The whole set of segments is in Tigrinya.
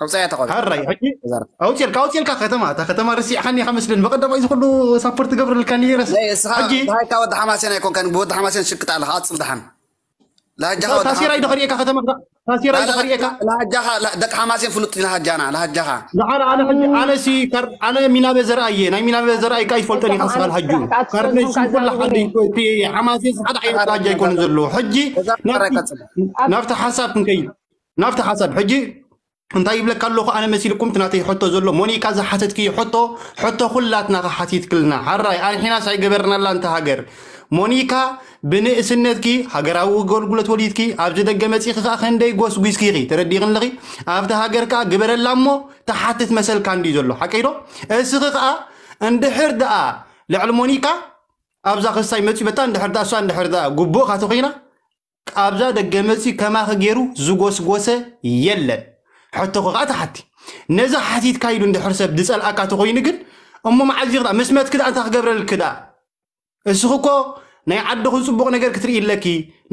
ኣውፅኣያ ተቆ ሃራይ ሕጂ ኣውፅልካ ኣውፅልካ ከተማ እታ ከተማ ርሲዕካኒ ኢኻ መስልን። በቀዳማይ እዚ ኩሉ ሳፖርት ትገብረልካ ነይረስ ሕጂ ሃይካ ወዲ ሓማሴን ኣይኮንካን፣ ብወዲ ሓማሴን ሽቅጥ ኣለካ። ኣፅል ድሓን ላሃጃኻ ወዲ ታሲራይ ዶ ክሪኤካ ከተማ ታሲራይ ዶ ክሪኤካ ላሃጃኻ ደቂ ሓማሴን ፍሉጥ ላሃጃና ላሃጃኻ ንዓና ኣነ ሕጂ ኣነ ሲ ካር ኣነ ሚናበ ዘርኣየ ናይ ሚናበ ዘርኣይ ካ ይፈልጠን ኢኻ ስኻል ሃጁ ካርነ ሽንኩላ ሓደ ይኮቲ ሓማሴን ሓደ ዓይነት ላሃጃ ኣይኮነ ዘለዎ ሕጂ ናብቲ ሓሳብ ክንከይድ ናብቲ ሓሳብ ሕጂ እንታይ ይብለካ ኣለኹ ኣነ መሲልኩም ትናተይ ሕቶ ዘሎ ሞኒካ ዝሓተትኪ ሕቶ ሕቶ ኩላትና ክሓቲትክልና ሓራይ ኣንሒናስ ኣይገበርናላ እንተ ሃገር ሞኒካ ብንእስነትኪ ሃገራዊ ኣገልግሎት ወሊድኪ ኣብዚ ደገ መፂኺ ከዓ ክንደይ ጎስጒስኪ ኢኺ ተረዲእኽን ኣለኺ ኣብቲ ሃገር ከዓ ግበረላ እሞ ትሓትት መሰልካ እንድዩ ዘሎ ሓቀይ ዶ እስኺ ከዓ እንድሕር ደኣ ልዕሊ ሞኒካ ኣብዛ ክሳይ መፂኡ በታ እንድሕር ደኣ እሷ እንድሕር ደኣ ጉቡእ ካተኮይና ኣብዛ ደገ መፂኡ ከማኺ ገይሩ ዝጎስጎሰ የለን። ሕቶኺ ከዓ ትሓቲ። ነዚ ሓቲትካ ኢሉ እንድሕር ሰብ ዝፀልኣካ ተኾይኑ ግን እሞ መዓዝ ኢኺ ምስ መትኪ ደኣ እንታይ ክገብረልኪ ደኣ? እስኺ እኮ ናይ ዓድኹ ፅቡቕ ነገር ክትርኢ ኣለኪ፣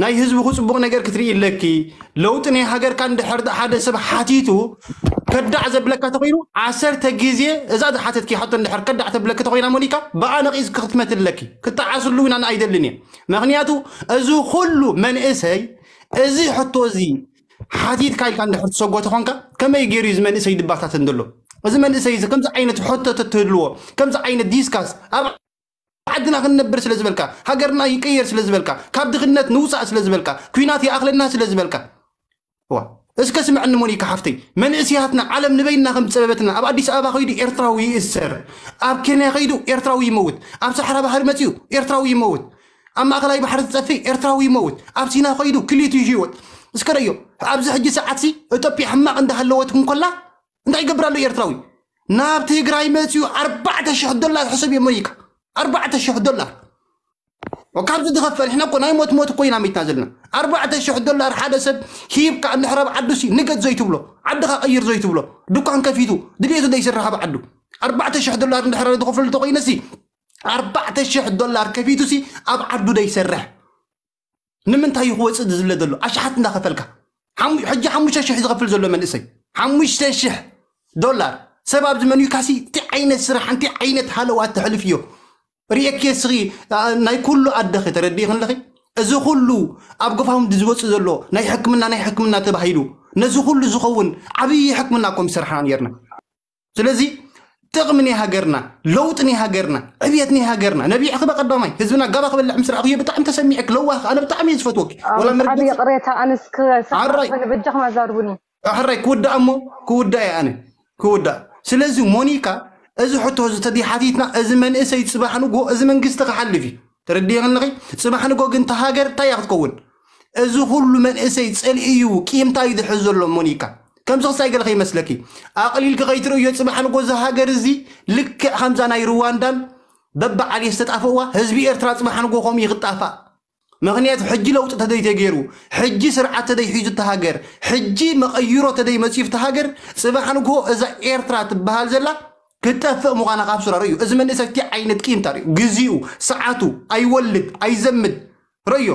ናይ ህዝብኹ ፅቡቕ ነገር ክትርኢ ኣለኪ። ለውጢ ናይ ሃገርካ እንድሕር ደኣ ሓደ ሰብ ሓቲቱ ከዳዕ ዘብለካ ተኾይኑ ዓሰርተ ግዜ እዛ ዝሓተትኪ ሕቶ እንድሕር ከዳዕ ተብለኪ ተኾይና ሞኒካ ብኣ ነቒዝኪ ክትመቲ ኣለኪ። ክጠዓስሉ ኢና ኣይደልን እየ። ምኽንያቱ እዚ ኩሉ መንእሰይ እዚ ሕቶ እዚ ሓቲትካ ኢልካ እንድሕር ትሰጎ ተኾንካ ከመይ ገይሩ እዚ መንእሰይ ድባታተን ዘሎ እዚ መንእሰይ እዚ ከምዚ ዓይነት ሕቶ ተትህልዎ ከምዚ ዓይነት ዲስካስ ኣብ ዓድና ክንነብር ስለ ዝበልካ ሃገርና ይቀየር ስለ ዝበልካ ካብ ድኽነት ንውፃእ ስለ ዝበልካ ኩናት ይኣኽለና ስለ ዝበልካ ዋ እስከ ስምዕኒ ሞኒካ ሓፍተይ መንእስያትና ዓለም ንበይና ከም ዝፀበበትና ኣብ ኣዲስ ኣበባ ከይዱ ኤርትራዊ ይእሰር ኣብ ኬንያ ከይዱ ኤርትራዊ ይመውት ኣብ ሳሕራ ባህሪ መፅኡ ኤርትራዊ ይመውት ኣብ ማእከላይ ባሕሪ ዝፀፊ ኤርትራዊ ይመውት ኣብ ሲና ከይዱ ክልይቱ ይሽወጥ እስከ ረዮ ኣብዚ ሕጂ ሰዓትሲ ኢትዮጵያ ሕማቕ እንዳሃለወት እንኮላ እንታይ ይገብር ኣሎ ኤርትራዊ ናብ ትግራይ መፅኡ ኣርባዕተ ሽሕ ዶላር ሕሰብ እየ ሞኒካ ኣርባዕተ ሽሕ ዶላር ካብዚ ዝኸፈል ንሕና እኮ ናይ ሞት ሞት እኮ ኢና ሚትና ዘለና ኣርባዕተ ሽሕ ዶላር ሓደ ሰብ ሂብካ እንድሕር ኣብ ዓዱ ሲ ንገድ ዘይትብሎ ዓድኻ ቀይር ዘይትብሎ ድኳን ከፊቱ ድልየቱ ዘይስራሕ ኣብ ዓዱ ኣርባዕተ ሽሕ ዶላር እንድሕር ዝኸፍል ተኮይነ ሲ ኣርባዕተ ሽሕ ዶላር ከፊቱ ሲ ኣብ ዓዱ ዘይሰርሕ ንምንታይ እዩ ክወፅእ ዝዝለ ዘሎ ኣሽሓት እንዳኸፈልካ ሕጂ ሓሙሽተ ሽሕ ዝኸፍል ዘሎ መንእሰይ ሓሙሽተ ሽሕ ዶላር ሰብ ኣብዚ መን እዩ ካሲ እንታይ ዓይነት ስራሕ እንታይ ዓይነት ሃለዋት ተሕልፍ እዮ ርእየኪ እስኺ ናይ ኩሉ ኣደኺ ተረዲእኺ ኣለኺ እዚ ኩሉ ኣብ ጎፋውንዲ ዝወፅእ ዘሎ ናይ ሕክምና ናይ ሕክምና ተባሂሉ ነዚ ኩሉ ዝኸውን ዓብዪ ሕክምና እኮ ምሰርሓና ነርና ስለዚ ጥቕሚ ናይ ሃገርና ለውጢ ናይ ሃገርና ዕብየት ናይ ሃገርና ነቢዕኺ በቀዳማይ ህዝብና ጋባ ክበልዕ ምስ ረኣኽዮ ብጣዕሚ ተሰሚዐክ ለዋኽ ኣነ ብጣዕሚ እየ ዝፈትወኪ ወላ መርገፂ ቅሬታ ኣነስ ክሳብ በጃኹም ኣዛርቡኒ ሕራይ ክውዳእ እሞ ክውዳእ እየ ኣነ ክውዳእ ስለዚ ሞኒካ እዚ ሕቶ እዚ ተደይ ሓቲትና እዚ መንእሰይ ፅባሕ ንግሆ እዚ መንግስቲ ክሓልፍ እዩ ተረድየ ከለኺ ፅባሕ ንግሆ ግን ተሃገር እንታይ እያ ክትከውን እዚ ኩሉ መንእሰይ ፀልእዩ ቂምታ እዩ ዝሕዝ ዘሎ ሞኒካ ከምዚ ክሳይ ገለ ከይመስለኪ ኣቕሊልኪ ከይትርእዮ ፅባሕ ንግሆ እዚ ሃገር እዚ ልክዕ ከምዛ ናይ ሩዋንዳን በብዓል ዝተጣፈዋ ህዝቢ ኤርትራ ፅባሕ ንግሆ ከምኡ ይክጣፋእ ምኽንያቱ ሕጂ ለውጢ ተደይ ተገይሩ ሕጂ ስርዓት ተደይ ሒዙ እታ ሃገር ሕጂ መቐይሮ ተደይ መፅዩ እታ ሃገር ፅባሕ ንግሆ እዛ ኤርትራ ትበሃል ዘላ ክትጠፍእ ምዃና ካብ ሱራ ርእዩ እዚ መንእሰይ እቲ ዓይነት ቂምታ ርእዩ ግዜኡ ሰዓቱ ኣይወልድ ኣይዘምድ ርእዮ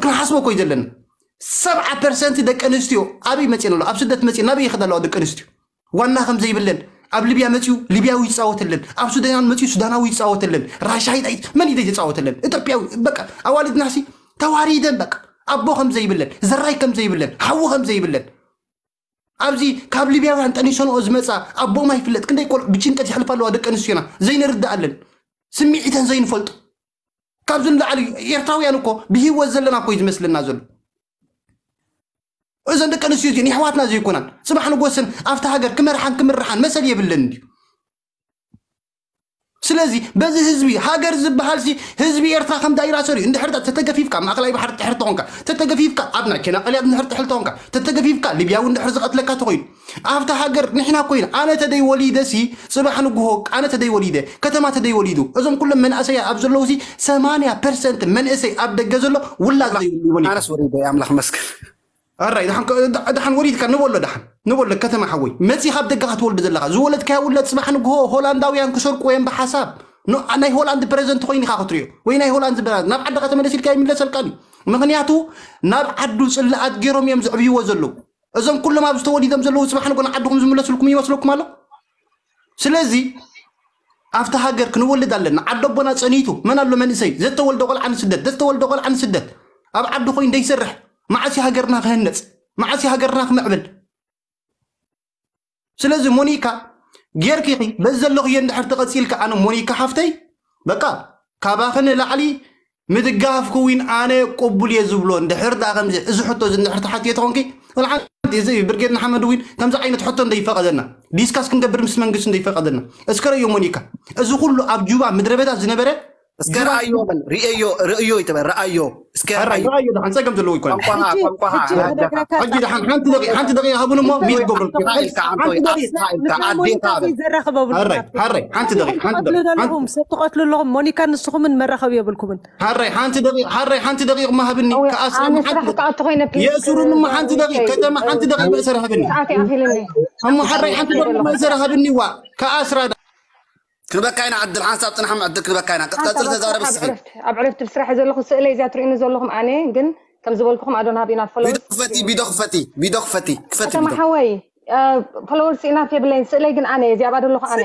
ክንሓስቦ እኮ እዩ ዘለና ሰብዓ ፐርሰንት ደቂ ኣንስትዮ ኣበይ መፅየን ኣሎ ኣብ ስደት መፅየን ናበይ ይኸዳ ኣለዋ ደቂ ኣንስትዮ ዋና ከም ዘይብለን ኣብ ሊብያ መፅዩ ሊብያዊ ይፃወተለን ኣብ ሱዳን መፅዩ ሱዳናዊ ይፃወተለን ራሻይ ጣይት መን ይደ ይፃወተለን ኢትዮጵያዊ በቃ ኣዋልድናሲ ተዋሪደን በቃ ኣቦ ከም ዘይብለን ዘራይ ከም ዘይብለን ሓዊ ከም ዘይብለን ኣብዚ ካብ ሊብያውያን ጠኒሰንኦ ዝመፃ ኣቦኦም ኣይፍለጥ ክንደይ ቆልዑ ብጭንቀት ይሕልፋ ኣለዋ ደቂ ኣንስትዮና ዘይንርዳኣለን ስምዒተን ዘይንፈልጦ ካብዚ ንላዕሊ ኤርትራውያን እኮ ብሂወት ዘለና እኮ እዩ ዝመስለና ዘሎ እዘን ደቂ ኣንስትዮ እዚን የሕዋትና ዘይኮናን ፅባሕ ንጎስን ኣብቲ ሃገር ክመርሓን ክምርሓን መሰል የብለን እዩ ስለዚ በዚ ህዝቢ ሃገር ዝበሃል ሲ ህዝቢ ኤርትራ ከም ዳይራ ሰሪዩ እንድሕር ተተገፊፍካ ማእከላይ ባሕሪ ትሕር ተኾንካ ተተገፊፍካ ኣብ ናይ ኬና ቀልያት እንድሕር ትሕል ተኾንካ ተተገፊፍካ ሊብያዊ እንድሕር ዝቐትለካ ተኾይኑ ኣብታ ሃገር ንሕና ኮይና ኣነ ተደይ ወሊደ ሲ ፅባሕ ንግሆ ኣነ ተደይ ወሊደ ከተማ ተደይ ወሊዱ እዞም ኩሎም መናእሰያ ኣብ ዘለዉ ሲ ሰማንያ ፐርሰንት መንእሰይ ኣብ ደገ ዘሎ ውላድ ዘይብሉ ይበሉ ኣነስ ወሪደ ኣምላኽ መስክር ኣራይ ደሓን ወሊድካ ንበሎ ደሓን ንበሎ ከተማ ሓወይ መፂኻ ኣብ ደገ ክትወልድ ዘለኻ ዝወለድካዮ ውላድ ፅባሕ ንግሆ ሆላንዳውያን ክሰርቁ እዮም ብሓሳብ ናይ ሆላንድ ፕረዘንት ኮይኑ ኢኻ ክትሪኦ ወይ ናይ ሆላንድ ብራንድ ናብ ዓድኻ ተመለስ ኢልካ ይምለሰልካ እዩ ምኽንያቱ ናብ ዓዱ ጽላኣት ገይሮም እዮም ዘዕብይዎ ዘለዉ። እዞም ኩሎም ኣብዚ ተወሊዶም ዘለዉ ጽባሕ ንጎ ንዓድኹም ዝምለስልኩም ይመስለኩም ኣሎ? ስለዚ ኣብቲ ሃገር ክንወልድ ኣለና። ዓዲ ኣቦና ጸኒቱ፣ መን ኣሎ መንእሰይ? ዘተወልደ ቆልዓ ንስደት፣ ዘተወልደ ቆልዓ ንስደት። ኣብ ዓዲ ኮይኑ ደይሰርሕ። መዓስ እዩ ሃገርና ክህነጽ? መዓስ እዩ ሃገርና ክምዕብል? ስለዚ ሞኒካ ጌርኪ በዚ ዘለኽዮ እንድሕር ተቐጺልካ፣ ኣነ ሞኒካ ሓፍተይ፣ በቃ ካባኺ ንላዕሊ ምድጋፍ ክዊን ኣነ ቅቡል እየ ዝብሎ። እንድሕር ዳ ከምዚ እዚ ሕቶ እዚ እንድሕር ተሓትዮ ተኾንኪ፣ ወላ ሓንቲ እዚ ብርጌድ ንሓመድ እውን ከምዚ ዓይነት ሕቶ እንደይፈቐደና፣ ዲስካስ ክንገብር ምስ መንግስቲ እንደይፈቐደና። እስከ ረዮ ሞኒካ፣ እዚ ኩሉ ኣብ ጁባ ምድረ በዳ ዝነበረ እስከ ጁባ ረኣዮ በል፣ ርእዮ፣ ርእዮ ይትበል፣ ረኣዮ። እስከ ሕራይ ረኣዮ። ረኣዮ፣ ደሓን ጸገም ዘለዎ ይኮን። ቋንቋኻ፣ ሕጂ፣ ቋንቋኻ፣ ሕጂ ረኣዮ። ክደግረካ ሕጂ ደሓን ሓንቲ ደቂቕ፣ ሓንቲ ደቂቕ ሃቡን እሞ ሚት ገብረልኩም። ኢልካ፣ ሓንቲ ደቂቕ፣ ኣስታ ኢልካ፣ ሓንቲ ደቂቕ። ኣዴታት። ዘራኽበ ብሉና። ሕራይ፣ ሕራይ፣ ሓንቲ ደቂቕ፣ ሓንቲ ትቐትሉ ደቂቕ፣ ሓንቲ ዘለኹም፣ ሰብ ትቐትሉ ኣለኹም። ሞኒካን ንስኹምን መራኸቢ የብልኩምን። ሕራይ፣ ሓንቲ ደቂቕ፣ ሕራይ፣ ሓንቲ ደቂቕ እሞ ሃብኒ። እው፣ ከኣስራ ኣነ ሓንቲ ስራሕ ደቂቕ። ክኣቱ ኮይነ፣ ፕሊዝ፣ የእስሩኒ እሞ ሓንቲ ደቂቕ፣ እ፣ ከተማ ሓንቲ ደቂቕ መእሰሪ ሃብኒ። ሰዓት ይኣኺልኒ። እሞ ሕራይ፣ ሓንቲ ደቂቕ መእሰሪ ሃብኒ ዋ። ከኣስራ ዳ-፣ ክንበካ ኢና ዕድል፣ ሓንሳብ ጽንሓ ዕድል ክንበካ ኢና። ቀጽል ሓንሳብ ኣብ ተዛረብ ስራሕ፣ ኣብ እስኺ። ዕረፍቲ፣ ኣብ ዕረፍቲ ብስራሕ ዘለኹ ስእለይ እዚኣ ትርእዩኒ ዘለኹም ኣነ፣ ግን ከም ዝበልኩኹም ኣዶን ሃቢና ፎሎወርስ ቢዶ ክፈቲ፣ ቢዶ ክፈቲ፣ ቢዶ ክፈቲ፣ ክፈቲ ከተማ ቢዶ። ሓወይ፣ እ፣ ፎሎወርስ ኢናፍ የብለይን፣ ስእለይ ግን ኣነ፣ እዚኣ ባዶ ኣለኹ ኣነ።